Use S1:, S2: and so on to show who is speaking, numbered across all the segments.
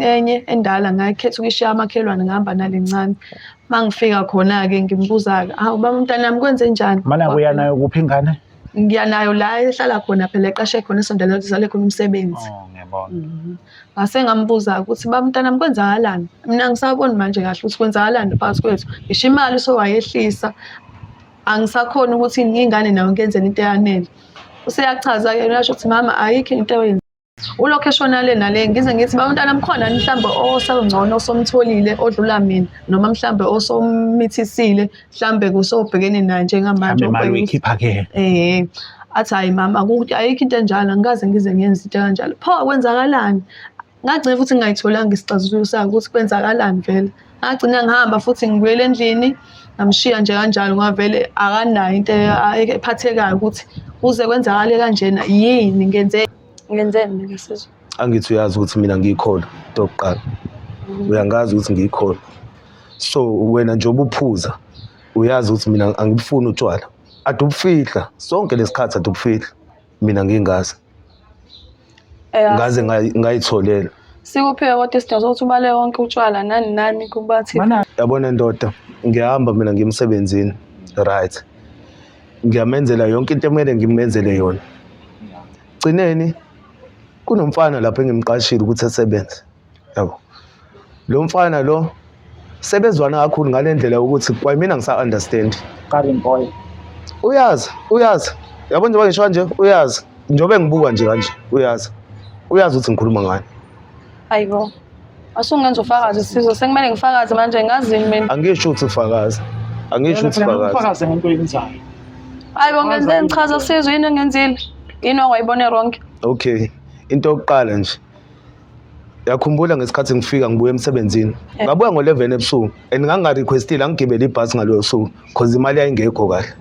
S1: Enye endala ngakhetha ukuyishiya amakhelwane ngihamba nale ncane. Uma ngifika khona-ke ngimbuza-ke, hawu baba mntanami kwenzenjani?
S2: Mana uya nayo kuphi ingane?
S1: Ngiya nayo la ehlala khona phela eqashe khona esondela kuzale khona umsebenzi.
S2: Oh, ngiyabona.
S1: Ngase ngambuza ukuthi baba mntanami kwenzakalani? Mina angisaboni manje kahle ukuthi kwenzakalani phakathi kwethu. Ngisho imali usewayehlisa. Angisakhoni ukuthi ingane nayo ngiyenzele into eyanele. Useyachaza-ke uyasho ukuthi mama ayikho into oyenzayo. Ulokhu eshona le nale ngize ngithi ba mntana mkhona mhlawumbe osengcono osomtholile odlula mina noma mhlawumbe osomithisile mhlawumbe kusobhekene naye njengamanje.
S2: Mhlawumbe imali uyikhipha kuyena.
S1: Eh athi hayi mama ayikho into enjalo angikaze ngize ngenze into kanjalo. Pho kwenzakalani? Ngagcina futhi ngingayitholanga isixazululo sakho ukuthi kwenzakalani vele. Ngagcina ngihamba futhi ngibuyele endlini ngamshiya nje kanjalo ngoba vele akanayo into ephathekayo ukuthi kuze kwenzakale kanjena yini ngenze ngenzeni mina Sizwe.
S3: Angithi uyazi ukuthi mina ngiyikholwa into yokuqala. Uyangazi ukuthi ngiyikholwa. So wena njengoba uphuza uyazi ukuthi mina angibufuni utshwala. Ade ubufihla sonke lesikhathi ade ubufihla mina ngingazi. Ngaze ngayitholela.
S1: Sikuphiwe kodwa isidingo sokuthi ubale wonke utshwala nani nani kubathi.
S3: Yabona ndoda, ngiyahamba mina ngimsebenzini. Right. Ngiyamenzela yonke into ekumele ngimenzele yona. Gcineni kunomfana lapho engimqashile ukuthi esebenze. Yabo. Lo mfana lo sebezwana kakhulu ngale ndlela yokuthi kwayimina ngisa-understand.
S2: Garden boy.
S3: Uyazi, uyazi. Yabo njengoba ngisho kanje uyazi. Njengoba engibuka nje kanje uyazi. Uyazi ukuthi ngikhuluma ngani.
S1: Hayibo. Asungenza ufakazi Sizwe, sekumele ngifakaze manje ngazini mina.
S3: Angisho ukuthi ufakazi. Angisho ukuthi ufakazi.
S2: Ufakaze ngento oyenzayo.
S1: Hayibo ngenzeni chaza Sizwe yini engenzile? Yini ongayibone wrong?
S3: Okay. Into yokuqala nje Yakhumbula ngesikhathi ngifika ngibuya emsebenzini. Ngabuya ngo-11 ebusuku and nganginga-requestile angigibele ibhasi ngaloyo suku cause imali yayingekho kahle.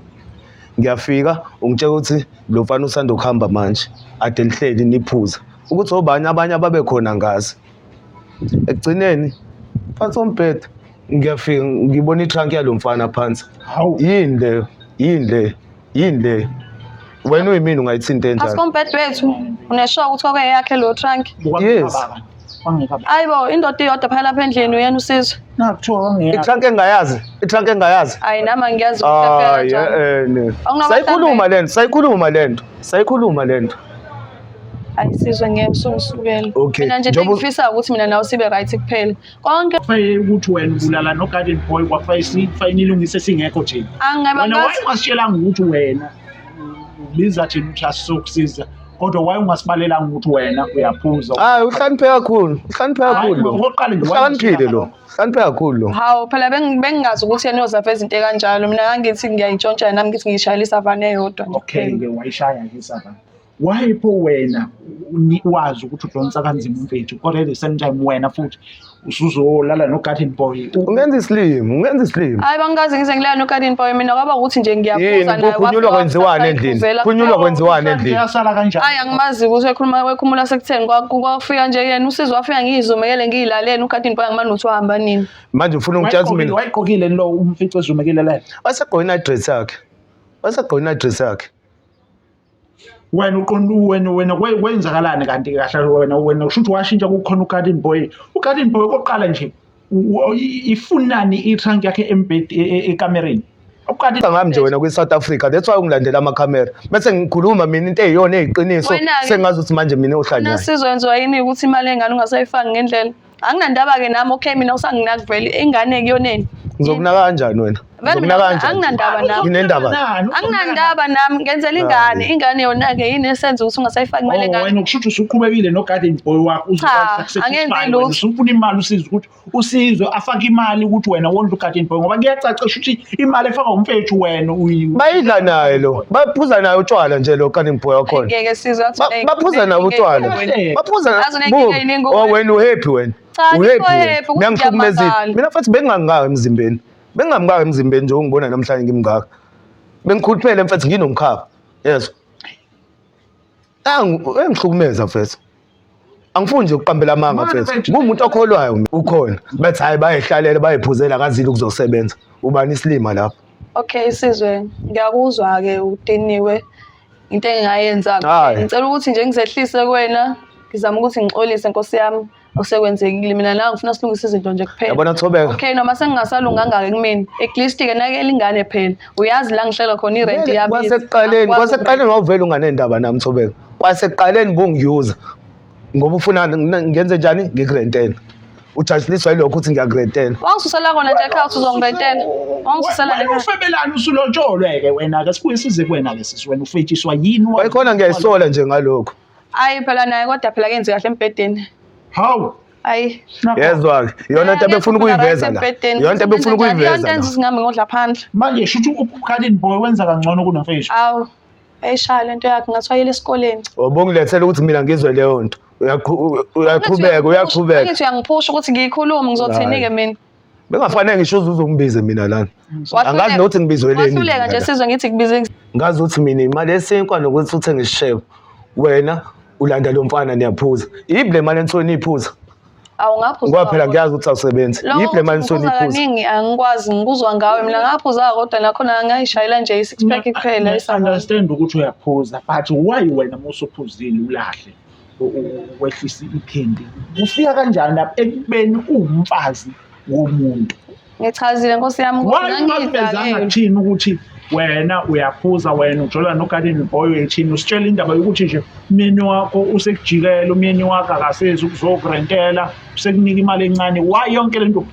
S3: Ngiyafika ungitshela ukuthi lo mfana usanda ukuhamba manje ade nihleli niphuza. Ukuthi obani abanye ababekhona ngazi. Ekugcineni phansi kombhede ngiyafika ngibona i-trunk yalo mfana phansi.
S2: Hawu.
S3: Yini leyo? Yini leyo? Yini leyo? Wena uyimina ungayithinta
S1: Phansi
S3: enjalo.
S1: kombhede wethu uneshoka ukuthi kwakuyeyakhe leyo trunk.
S3: Yes.
S1: Hayibo indoda iyodwa phela lapha endlini uyena uSizwe.
S2: Nakuthiwa kwangeyakhe.
S3: I-trunk engayazi, i-trunk engayazi.
S1: Hayi nami angiyazi ukuthi yafika
S3: Hayi,
S1: kanjani.
S3: eh, ne.
S1: Awunaba
S3: Sayikhuluma lento, sayikhuluma lento, sayikhuluma lento.
S1: Hayi Sizwe ngeke usungisukela.
S3: Okay,
S1: Mina nje into
S3: njengoba-
S1: engifisa ukuthi mina nawe sibe right kuphela. Konke
S2: Kufanele ukuthi wena ubulala no-garden boy kwakufanele sifanele nilungise singekho thina.
S1: angebe
S2: Wena
S1: ngathi
S2: why ungasitshelanga ukuthi wena ubiza thina ukuthi asizokusiza kodwa why ungasibalelanga ukuthi wena uyaphuza?
S3: Hayi, uhlakaniphe kakhulu, uhlakaniphe kakhulu lo.
S2: Okokuqala nje
S3: Uhlakaniphile lo, uhlakaniphe kakhulu lo.
S1: Hawu phela bengingazi ukuthi yena uyozaveza into ekanjalo. Mina ngangithi ngiyayintshontsha nami ngithi ngiyishayela isavane eyodwa nje
S2: Okay
S1: kuphela.
S2: ke wayishaya ke isavana. Why pho wena wazi ukuthi udonsa kanzima umfethu kodwa at the same time wena futhi usuzolala no-garden boy.
S3: Ungenza isilima, ungenza isilima.
S1: Hayi bangikaze ngize ngilale no-garden boy mina kwaba ukuthi nje ngiyaphuza
S3: Yini
S1: naye
S3: kukhunyulwa kwenziwani endlini? Khunyulwa kwenziwani endlini?
S2: Yasala kanjani?
S1: Hayi angimazi ukuthi wekhuluma wekhumula sekutheni kwafika nje yena uSizwe wafika ngiyizumekele ngiyilalele u-garden boy angimani ukuthi wahamba nini.
S3: Manje ufuna ungitshela ukuthi mina
S2: Wayigqokile lo umfico ezumekile lele.
S3: wasegqoke i-dress yakhe. Wasegqoke i-dress yakhe.
S2: Wena uqonda wena wena kwenzakalani kanti kahle wena wena usho ukuthi washintsha kukhona u-garden boy. U-garden boy okokuqala nje ifunani i-trunk yakhe embhedi ekamereni. U-garden
S3: Ngami nje wena kwi-South Africa that's why ungilandela amakhamera. Bese ngikhuluma mina into eyiyona eyiqiniso
S1: Wena-ke-
S3: sengazi ukuthi manje mina ohlanyayo.
S1: Sizwe wenziwa yini ukuthi imali yengane ungasayifaki ngendlela? Anginandaba-ke nami okay mina usanginaki vele ingane kuyoneni.
S3: Ngizokunaka kanjani wena?
S1: Vele
S3: Ngizokunaka
S1: mina
S3: kanjani?
S1: anginandaba nami.
S3: Nginendaba.
S1: Anginandaba nami ngenzela ingane, ingane yona-ke yini esenza ukuthi ungasayifaki imali
S2: Oh,
S1: yengane?
S2: wena kusho ukuthi usuqhubekile no-garden boy wakho
S1: Cha, angenzi lutho.
S2: usufuna imali usize ukuthi usizwe afake imali ukuthi wena wondle u-garden boy ngoba kuyacaca kusho ukuthi imali efakwa umfethu wena
S3: Bayidla naye lo. Baphuza naye utshwala nje lo garden boy wakhona.
S1: Ngeke Sizwe athi
S3: Baphuza nabo utshwala. Baphuza
S1: Azi unenkinga eyiningi
S3: Oh wena uhappy wena.
S1: Cha,
S3: Uhappy
S1: angikho
S3: wena.
S1: happy, ukuthi
S3: Mina ngihlukumezile.
S1: ngiyamangala.
S3: Mina futhi bengingangaka emzimbeni. Bengingangaka emzimbeni nje ungibona namhlanje ngimngaka. Bengikhuluphele mfethu nginomkhaba. Yezwa. Engihlukumeza mfethu. Angifuni nje ukuqambela amanga mfethu. Ngumuntu okholwayo mina ukhona. Bethi hayi bayihlalela bayiphuzela kazile ukuzosebenza. Ubani isilima lapho?
S1: Okay Sizwe, ngiyakuzwa-ke udiniwe. Into engingayenza
S3: Hhayi.
S1: ngicela ukuthi nje ngizehlise kuwena, ngizame ukuthi ngixolise nkosi yami. Osekwenzekile mina la ngifuna silungise izinto nje kuphela.
S3: Yabona Thobeka.
S1: Okay, noma sengingasalunganga-ke kumina. At least-ke nakekela ingane phela. Uyazi la ngihlala khona irenti iyabiza.
S3: Kwasekuqaleni,
S1: Angikwazi
S3: kwasekuqaleni wawuvele unganendaba nami Thobeka. Kwasekuqaleni bungiyuza. Ngoba ufuna ngenze njani? Ngikurentele. Ujabuliswa yilokho ukuthi ngiyakurentela.
S1: Wangisusela kona nje ekhaya uthi uzongirentela. Wangisusela
S2: Wena
S1: ekhaya.
S2: ufebelani usulotsholwe-ke wena-ke sibuye size kuwena-ke sisi wena ufetshiswa yini?
S3: Wayikhona ngiyayisola nje ngalokho.
S1: Ayi phela naye kodwa phela kenzi kahle embhedeni.
S2: Hawu.
S1: Ayi.
S3: Yezwa-ke, iyona nto abefuna ukuyiveza la. Iyona nto abefuna ukuyiveza
S1: Iyona
S3: la.
S1: nto enza ngodla phandle.
S2: Manje shuthi ugarden boy wenza kangcono kunomfethu.
S1: Awu. Ayishaya lento yakhe ngathi wayele esikoleni.
S3: Ubungilethela ukuthi mina ngizwe leyo nto. Uyaqhubeka, uyaqhubeka.
S1: Angithi uyangiphusha ukuthi ngiyikhulume ngizothini-ke mina.
S3: Bengafanele ngisho uze uzongibize mina lana. Angazi nokuthi ngibizweleni.
S1: Wahluleka nje sizwe ngithi kubize
S3: Ngazi ukuthi mina imali yesinkwa nokuthi uthenge isishebo. Wena ulanda lo mfana niyaphuza. Yiphi le mali enisuke niyiphuza?
S1: Awu ngaphuza.
S3: Ngoba phela ngiyazi ukuthi awusebenzi.
S1: Lokho
S3: Yiphi le mali
S1: ukuthi
S3: enisuke
S1: ngiphuza
S3: niyiphuza?
S1: kaningi angikwazi ngikuzwa ngawe mina ngaphuza kodwa nakhona ngayishayela nje i-six pack kuphela
S2: I understand ukuthi uyaphuza but why wena uma usuphuzile ulahle wehlisa iphindi? Kufika kanjani lapho ekubeni uwumfazi womuntu?
S1: Ngichazile nkosi yami ukuthi
S2: Why ungakuvezanga
S1: ngangidakiwe.
S2: kuthini ukuthi wena uyaphuza wena ujola no-garden boy uyethini usitshela indaba yokuthi nje umyeni wakho usekujikela umyeni wakho akasezi ukuzokurentela usekunika imali encane why yonke le nto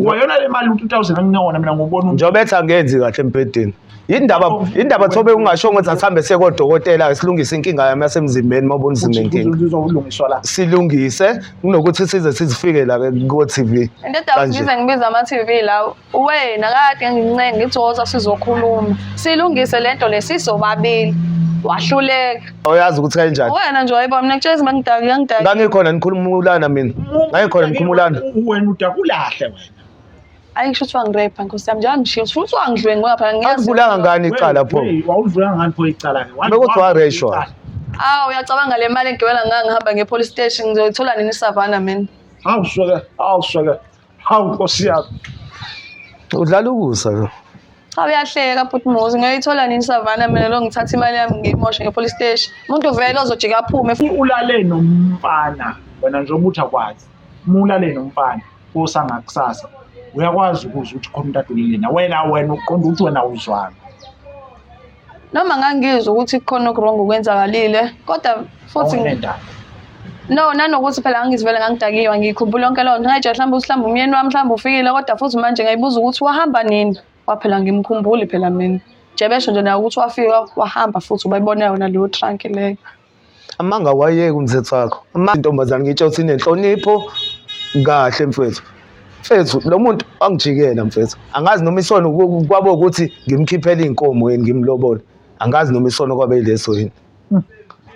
S2: wayona le mali u-2,000 anginawona mina ngubona
S3: Njengoba ethi angenzi kahle embhedeni. Indaba Thobe ungasho ukuthi asihambe siye kodokotela silungise inkinga yami yasemzimbeni uma ubona uzima inkinga.
S2: Uzolungiswa la.
S3: Silungise kunokuthi size sizifike la ko TV.
S1: Into edala
S3: Kanje.
S1: ngize ngibiza ama-TV lawo. Wena kade ngincenga ngithi woza sizokhuluma. Silungise lento le sisobabili. Wahluleka.
S3: Awuyazi ukuthi kanjani.
S1: Wena nje wayibona mina kutshela ukuthi ngidaki ngidaki.
S3: Ngangikhona nikhulumulana mina. Ngangikhona nikhulumulana.
S2: Wena udakulahle wena.
S1: Ayi ngisho ukuthi wangirepha nkosi yami njengoba ngishiyo futhi wangidlwengula phela ngiyazi.
S3: Akuvulanga ngani icala pho?
S2: Wawulivulanga ngani pho icala ke?
S3: Bekuthi wareshwa.
S1: Awu uyacabanga le mali engigibela ngangihamba nge-police station ngizoyithola nini isavana mina?
S2: Hawu suka, hawu suka. Hawu nkosi yami.
S3: Udlala ukusa lo.
S1: Cha uyahleka bhuti Muzi ngiyoyithola nini isavana mina lo ngithatha imali yami ngiyimoshe nge-police station. Umuntu vele ozojika aphume
S2: Ulale nomfana wena njengoba uthi akwazi. Uma ulale nomfana osangakusasa uyakwazi ukuzwa ukuthi khona umuntu adulile na wena wena uqonda ukuthi wena uzwana.
S1: Noma ngangizwa ukuthi kukhona oku-wrong okwenzakalile kodwa futhi
S2: Awunendaba.
S1: no nanokuthi phela ngangizivele ngangidakiwe ngiyikhumbula yonke leyo nto ngayitshela mhlawumbe ukuthi mhlawumbe umyeni wami mhlawumbe ufikile kodwa futhi manje ngayibuza ukuthi wahamba nini waphela ngimkhumbuli phela mina nje besho nje naye ukuthi wafika wahamba futhi ubayibona yona leyo trunk leyo.
S3: Amanga wayeke umthetho wakho. Intombazane ngitsho ukuthi inenhlonipho kahle mfethu. Mfethu lo muntu wangijikela mfethu. Angazi noma isono kwabo ukuthi ngimkhiphele inkomo yini ngimlobole. Angazi noma isono kwabe yileso yini.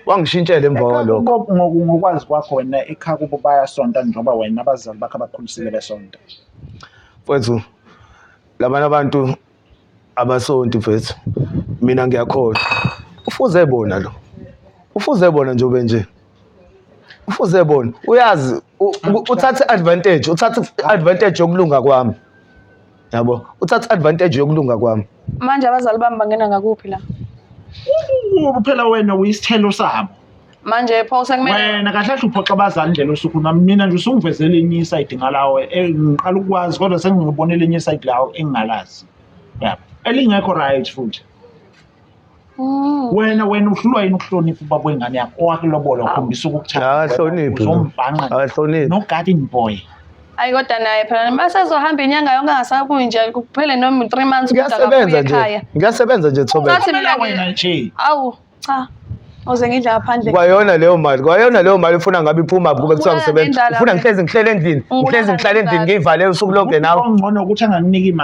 S3: Wangishintshela emva kwalokho.
S2: Ngokwazi kwakho wena ekhaya kubo bayasonta njengoba wena abazali bakho abakhulisile besonta.
S3: Mfethu labana abantu abasonti mfethu. Mina ngiyakholwa. Ufuze bona lo. Ufuze bona nje ube nje. Ufuze bona. Uyazi uthathe advantage, uthathe advantage yokulunga kwami. Yabo, uthathe advantage yokulunga kwami.
S1: Manje abazali bami bangena ngakuphi la?
S2: Phela wena uyisithelo sabo.
S1: Manje pho sekumele
S2: Wena kahle kahle uphoxa abazali indlela osukhuluma mina nje usungivezele enye isayidi ngalawo ngiqala ukwazi kodwa sengibonele enye isayidi lawo engingalazi. Yabo. Elingekho right futhi. Wena uhlulwa yini ukuhlonipha ubaba wengane yakho owakulobola ukhombisa ukukuthanda.
S3: Akahloniphi.
S2: Uzombhanqa.
S3: Akahloniphi.
S2: No garden boy.
S1: Ayi kodwa naye phela masezohamba inyanga yonke angasabuyi nje kuphele noma 3 months ukuthi
S3: Ngiyasebenza
S1: akabuye
S3: nje.
S1: ekhaya.
S3: Ngiyasebenza nje Thobeka.
S1: Ngathi mina
S2: Wena nje.
S1: Awu cha. Uze ngidla ngaphandle.
S3: Kwayona leyo mali, kwayona leyo mali ufuna ngabe iphuma kube kuthiwa
S1: Ungibulala
S3: ngisebenza.
S1: ngendlala
S3: Ufuna
S1: wena.
S3: ngihlezi ngihlele endlini,
S1: Ungibulala
S3: ngihlezi ngihlale endlini
S1: ngendlala.
S3: ngiyivalele usuku lonke nawe.
S2: Ongcono ukuthi angakuniki imali.